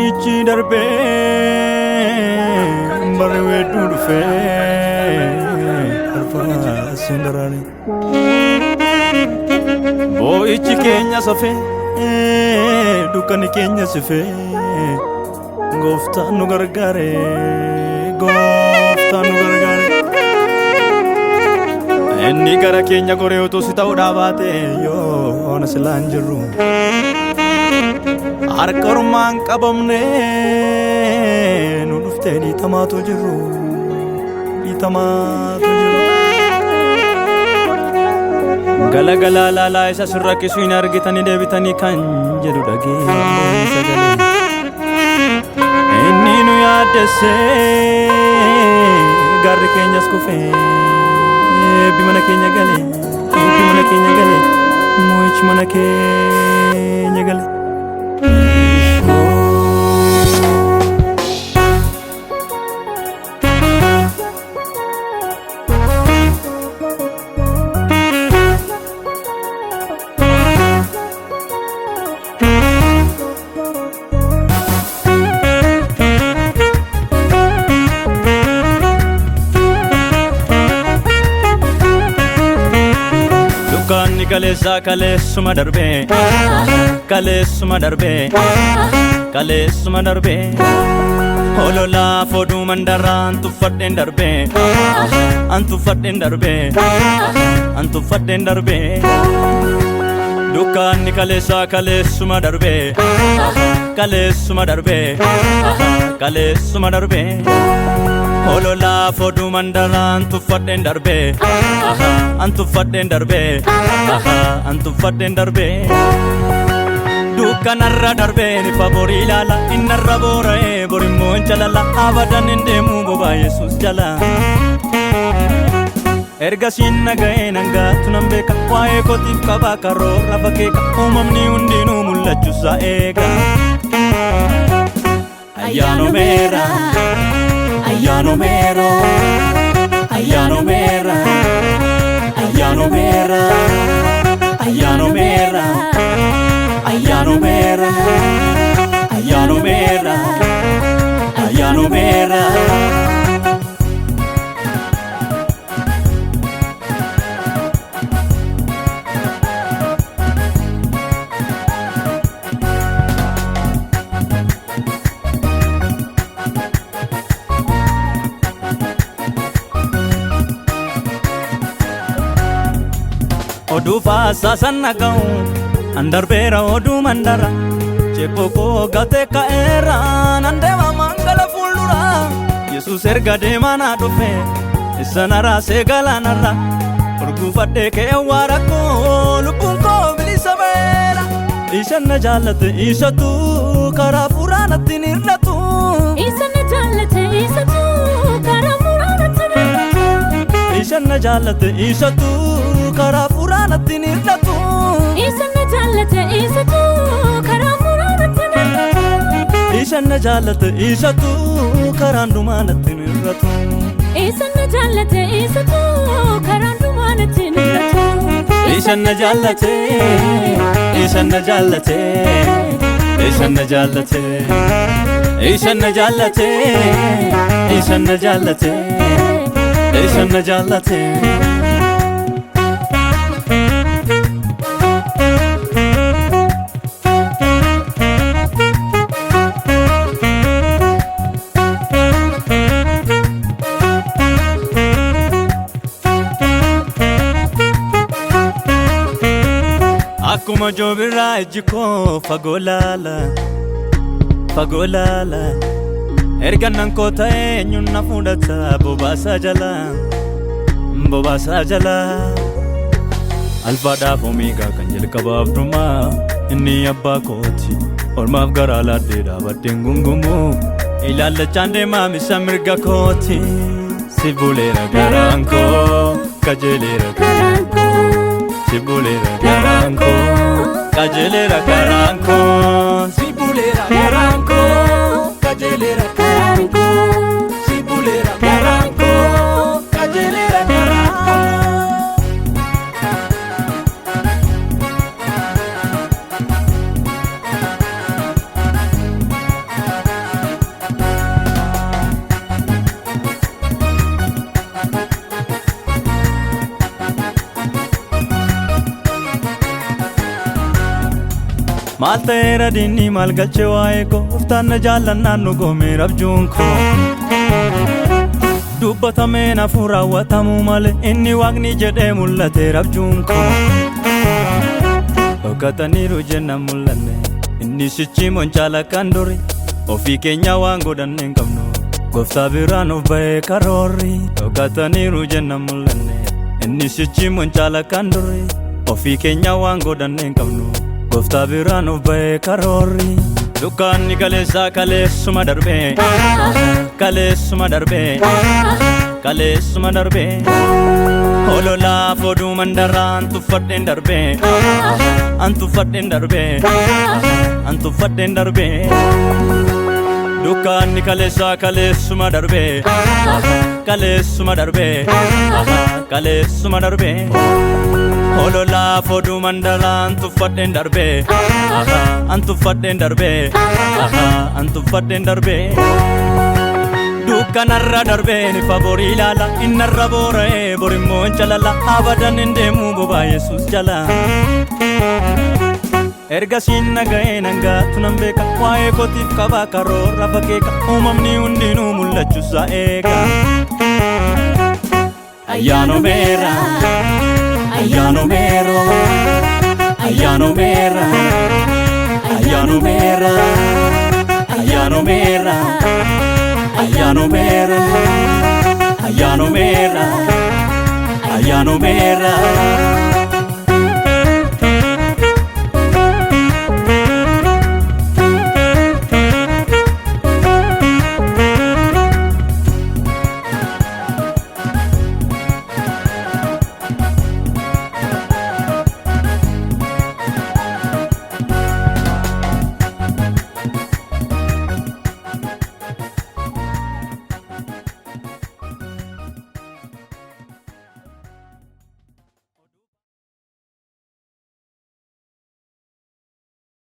Boo'ichi darbee barri weedduu dhufee arfaaseen daraare. Boo'ichi keenya safee dukkanni keenya sifee gooftaan nu gargaare, gooftaan nu gargaare. Inni gara keenya goree utuu si ta'uudhaa baate yoona silaan jirru. Harka ormaan qabamne nu dhuftee dhiitamaatu jirru, dhiitamaatu jiru. Galagalaa laalaa isa sin rakkisu hin argitanii deebitanii kan jedhu dhageenye sagalee. Inni nu yaaddessee garri keenyas kufee eebbi mana keenya gale, eebbi mana keenya gale, mo'ichi mana keenya gale. Dukkaanni kaleessaa kaleessuma darbee, kaleessuma darbee, kaleessuma darbee. Ololaaf oduu mandaraa an tuffadheen darbee, an tuffadheen darbee, an tuffadheen darbee. Dukkaanni kaleessaa kaleessuma darbee, kaleessuma darbee, kaleessuma darbee. Ololaaf oduu mandaraa an tuffadheen darbee, an tuffadheen darbee, an tuffadheen darbee. Dukkanarra darbee ni fa borii ilaala, innarra boora'ee borimmoo hin calala, abadan hin deemu bobaa Yesuus jala. Ergasiin naga'ee nangaatu nan beeka, waa'ee kootiif qabaa karoora fakkeeka, uumamni hundinuu mul'achuusaa eega. Ayyaanomeera, ayyaanomeera, ayyaanomeera, ayyaanomeera, ayyaanomeera, ayyaanomeera, ayyaanomeera, ayyaanomeera. Oduu faasaasan dhaga'u an darbeera oduu mandara ceepoo koo gatee ka'eera nan deema mangala fuuldura. Yesuus erga deemaa naa dhufe isa na raasee galaanarra urguufadhee ka'ee waa rakkoo lubbuun koo bilisa ba'eera. Isa na jaallate isatu karaa fuuraa natti hin hir'atu. Isa na jaallate isatu karaa fuuraa natti hin hir'atu. Isa na jaallate isatu karaa fuuraa natti hin hir'atu. Isa na jaallate isatu karaa fuuraa natti hin hir'atu. Isa na jaallate isatu karaan dhumaa natti hin hir'atu. Isa na jaallate isatu karaan dhumaa natti hin hir'atu. Isa na jaallate, isa na jaallate, isa na jaallate, isa na jaallate, isa na jaallate, isa na jaallate. Akkuma joobirraa ijji koo fagoo laala, fagoo laala. Erga nan koo ta'e eenyuun na fudhata bobaasaa jala, bobaasaa jala. Alfaadhaaf omeegaa kan jalqabaaf dhumaa inni abbaa kooti. Ormaaf garaa laaddee dhaabbaddeen gungumu ilaallachaan deemaa misa mirga kooti. Si buleera garaan koo qajeeleera Karaan koo, si buleera garaan koo qajeeleera karaan koo si buleera garaan koo qajeeleera karaan koo, si buleera garaan koo qajeeleera karaan koo. Maal ta'eera diinni maal galchee waa'ee koo, gooftaan na jaallannaan nu goomeera abjuun koo. Dubbatamee naafuu raawwatamuu malee, inni waaqni jedhee mul'ateera abjuun koo. Dhokataniiru jenna mul'anne, inni sichi moncaala kan duri, ofii keenya waan godhanne hin qabnu. Gooftaa biraan of ba'ee karoorri. Dhokataniiru jenna mul'anne, inni sichi moncaala kan duri, ofii keenya waan godhanne hin qabnu. Gooftaa biraan of ba'ee karoorri. Dukkaanni kaleessaa kaleessuma darbee, kaleessuma darbee, kaleessuma darbee. Ololaaf oduu mandaraa an tuffadheen darbee, an tuffadheen darbee, an tuffadheen darbee. Dukkaanni kaleessaa kaleessuma darbee, kaleessuma darbee, kaleessuma darbee. Ololaaf oduu mandaraa an tuffadheen darbee, an tuffadheen darbee, an tuffadheen darbee. Dukkanarra darbeen ifa borii ilaala, innarra boora'ee borimmoo hin calala, abadan hin deemu bobaa Yesuus jala. Ergasiin naga'ee nangaatu nan beeka, waa'ee kootiif qabaa karoora fakeeka, uumamni hundinuu mul'achuusaa eega. Ayyaanomeera, ayyaanomeera, ayyaanomeera, ayyaanomeera, ayyaanomeera, ayyaanomeera, ayyaanomeera, ayyaanomeera.